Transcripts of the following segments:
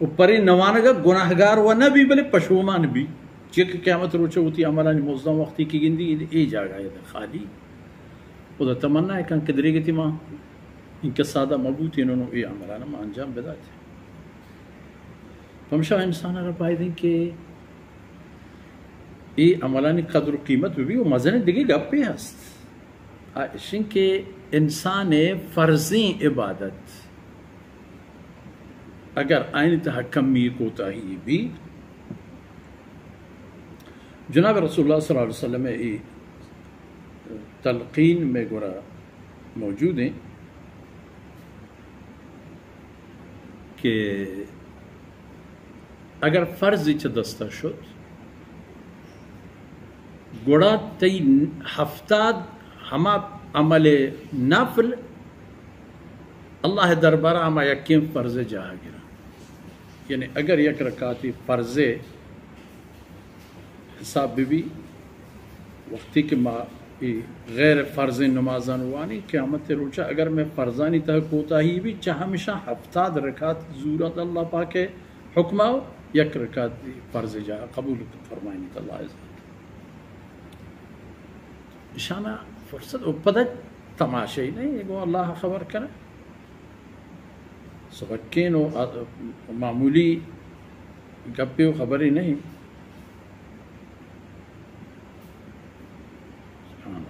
و پرے نوانگ ءَ گناہگار و نہ بی، بلے پشومان بی، چیا کہ قیامت روچ ءَ وتی عملانی مزداں وقتی کہ گندی، اے جاگہ ءَ خالی. خدا تمنا ءَ کن کہ دریگتی ما انکہ سادہ مہ بوتیں، نوں اے عملان ما انجام بداتیں. پمشا انسان ءَ را باید انت کہ اے عملانی قدر و قیمت بہ بی. و مزنیں دگہ گپے ہست، آ اش انت کہ انسان ءِ فرضیں عبادت اگر آیانی تہا کمی کوتاہی بی، جناب رسول اللہ صلی اللہ علیہ وسلم ءِ اے تلقین مئے گورا موجود انت کہ اگر فرض چہ دستا شت، گڑا تئی ہفتاد ہما عمل نفل اللہ ءِ دربارا ہما یکیں فرض ءِ جاہ گراں. یعنی اگر یک رکعتی فرض حساب بہ بی، وقتی کہ ما اے غیر فرضیں نمازان وانی، قیامت روچا اگر مئے فرضانی تہ کوتاہی بی، چہ ہمشاں ہفتاد رکعت زورات اللہ پاک ءِ حکما و یک رکعت فرض جاہ قبول فرمائینیت اللہ عزت. اشانا فرصت و پدا تماشائی نہیں، گو اللہ خبر کرے. سبکین و معمولی گپے و خبرے نہیں. سبحان اللہ.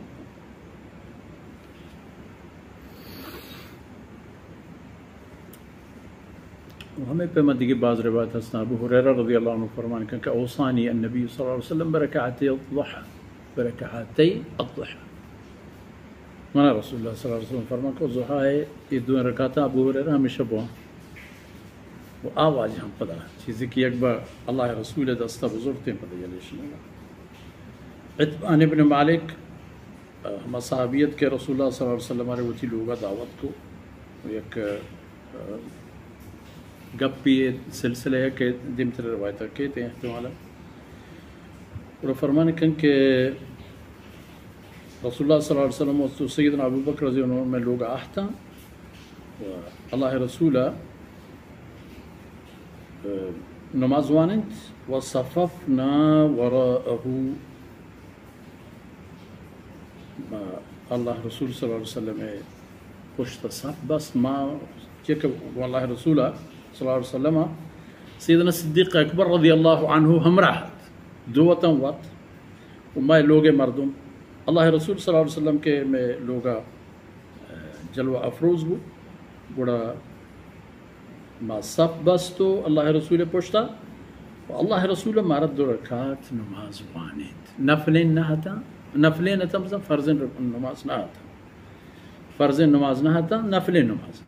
و ہمے پیما دگہ باز روایت ہستاں. ابو ہریرہ رضی اللہ عنہ فرمان کن کہ اوصانی النبی صلی اللہ علیہ وسلم برکعتی الضحی، برکعتی الضحی. منا رسول اللہ صلی اللہ علیہ وسلم فرمان کہ ضحی ءِ اے دو رکعتاں ابو ہریرہ ہمیشہ بواں. و آ واجہ ہم پدا چیزے کہ یک بار اللہ ءِ رسول ءِ دستا بزرتیں پدا یلے شنگا. عتبان ابن مالک، ہما صحابی ات کہ رسول اللہ صلی اللہ علیہ وسلم ءَ را وتی لوگا دعوت کو. یک، آ، گپی سلسلہ ہے کہ دیمتر روایت کیت احتمالا. اور فرمان کن کہ رسول اللہ صلی اللہ علیہ وسلم و سیدنا ابو بکر رضی اللہ عنہ مئے لوگا آہتاں و اللہ ءِ رسول، آ، نماز واننت و صففنا وراءه، ما اللہ ءِ رسول صلی اللہ علیہ وسلم ءِ پشت صف بست. ما چہ کہ اللہ ءِ رسول صلی اللہ علیہ وسلم سیدنا صدیق اکبر رضی اللہ عنہ ہمراہ ات، دو وتاں وت و مئے لوگ ءِ مردم. اللہ ءِ رسول صلی اللہ علیہ وسلم کہ مئے لوگا جلوہ افروز بو، گڑا ما صف بست و اللہ ءِ رسول ءِ پشتا، و اللہ ءِ رسول ءَ مارا دو رکعت نماز وانینت. نفلین نہ اتاں، نفلین اتاں، بزاں فرضین نماز نہ اتاں. فرضین نماز نہ اتاں، نفلین نماز.